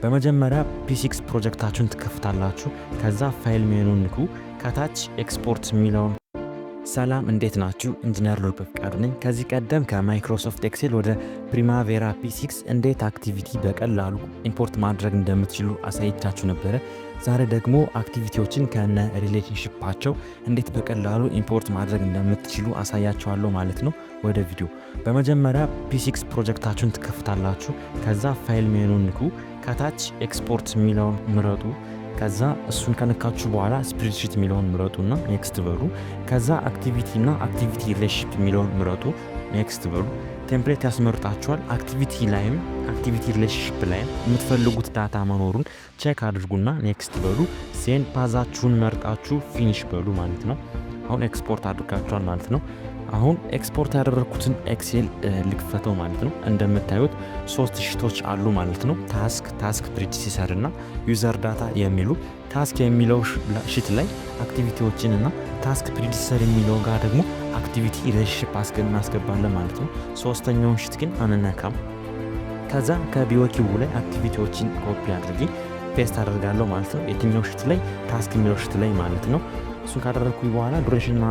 በመጀመሪያ P6 ፕሮጀክታችሁን ትከፍታላችሁ። ከዛ file menu ንኩ። ከታች ኤክስፖርት የሚለውን። ሰላም፣ እንዴት ናችሁ? ኢንጂነር ሉል በፍቃዱ ነኝ። ከዚህ ቀደም ከ Microsoft Excel ወደ Primavera P6 እንዴት activity በቀላሉ import ማድረግ እንደምትችሉ አሳይቻችሁ ነበረ። ዛሬ ደግሞ activity ዎችን ከነ relationship ኣቸው እንዴት በቀላሉ import ማድረግ እንደምትችሉ አሳያችኋለሁ ማለት ነው። ወደ ቪዲዮ። በመጀመሪያ P6 ፕሮጀክታችሁን ትከፍታላችሁ። ከዛ file menu ንኩ። ከታች ኤክስፖርት የሚለውን ምረጡ። ከዛ እሱን ከነካችሁ በኋላ spreadsheet የሚለውን ምረጡና next በሉ። ከዛ activity እና activity relationship የሚለውን ምረጡ። Next በሉ። Template ያስመርጣችኋል። Activity ላይም activity relationship ላይም የምትፈልጉት data መኖሩን check አድርጉና next በሉ። Then path ኣችሁን መርጣችሁ finish በሉ ማለት ነው። አሁን ኤክስፖርት አድርጋችኋል ማለት ነው። አሁን ኤክስፖርት ያደረግኩትን Excel ልክፈተው ማለት ነው። እንደምታዩት ሶስት sheet ኦች አሉ ማለት ነው። Task፣ task predecessor እና user data የሚሉ። Task የሚለው sheet ላይ activity ዎችን እና task predecessor የሚለው ጋር ደግሞ activity relationship እናስገባለን ማለት ነው። ሶስተኛውን sheet ግን አንነካም። ከዛ ከ BOQ ላይ activity ዎችን copy አድርጌ paste አደርጋለሁ ማለት ነው። የትኛው sheet ላይ? Task የሚለው sheet ላይ ማለት ነው። እሱን ካደረግኩኝ በኋላ duration ና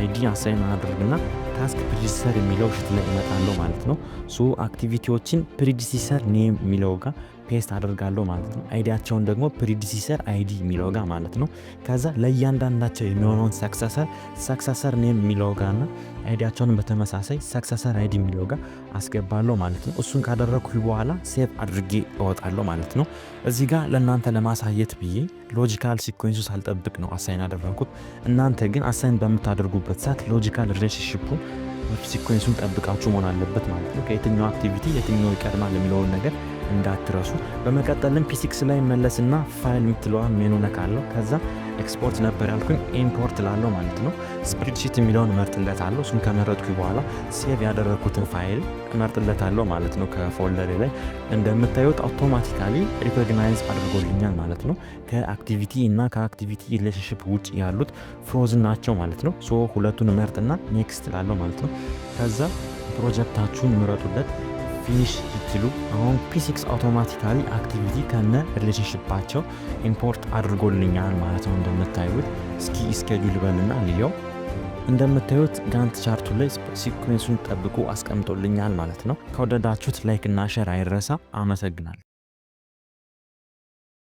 ID assign አድርግና task predecessor የሚለው sheet ላይ እመጣለሁ ማለት ነው። So activity ዎችን predecessor name የሚለው ጋር paste አደርጋለሁ ማለት ነው። ID ያቸውን ደግሞ predecessor ID የሚለው ጋር ማለት ነው። ከዛ ለእያንዳንዳቸው የሚሆነውን successor successor name የሚለው ጋር እና ID ያቸውን በተመሳሳይ successor ID የሚለው ጋር አስገባለሁ ማለት ነው። እሱን ካደረግኩኝ በኋላ save አድርጌ እወጣለሁ ማለት ነው። እዚህ ጋር ለእናንተ ለማሳየት ብዬ logical sequence ኡ ሳልጠብቅ ነው assign ያደረግኩት። እናንተ ግን assign በምታደርጉበት ሰዓት logical relationship ኡን sequence ኡን ጠብቃችሁ መሆን አለበት ማለት ነው። ከየትኛው activity የትኛው ይቀድማል የሚለውን ነገር እንዳትረሱ። በመቀጠልም P6 ላይ መለስና ፋይል የምትለዋን ሜኑ ነካለሁ። ከዛ ኤክስፖርት ነበር ያልኩኝ፣ import ላለው ማለት ነው። Spreadsheet የሚለውን እመርጥለታለሁ። እሱን ከመረጥኩ በኋላ save ያደረግኩትን ፋይል እመርጥለታለሁ ማለት ነው። ከ folder ኤ ላይ እንደምታዩት automatically recognize አድርጎልኛል ማለት ነው። ከ activity እና ከ activity relationship ውጭ ያሉት frozen ናቸው ማለት ነው። So ሁለቱን እመርጥና next ላለው ማለት ነው። ከዛ ፕሮጀክታችሁን ምረጡለት። Finish ስትሉ አሁን P6 automatically activity ከነ relationship ኣቸው import አድርጎልኛል ማለት ነው። እንደምታዩት እስኪ schedule በልና ልየው። እንደምታዩት Gantt chart ኡ ላይ sequence ኡን ጠብቆ አስቀምጦልኛል ማለት ነው። ከወደዳችሁት like እና share አይረሳ። አመሰግናለሁ።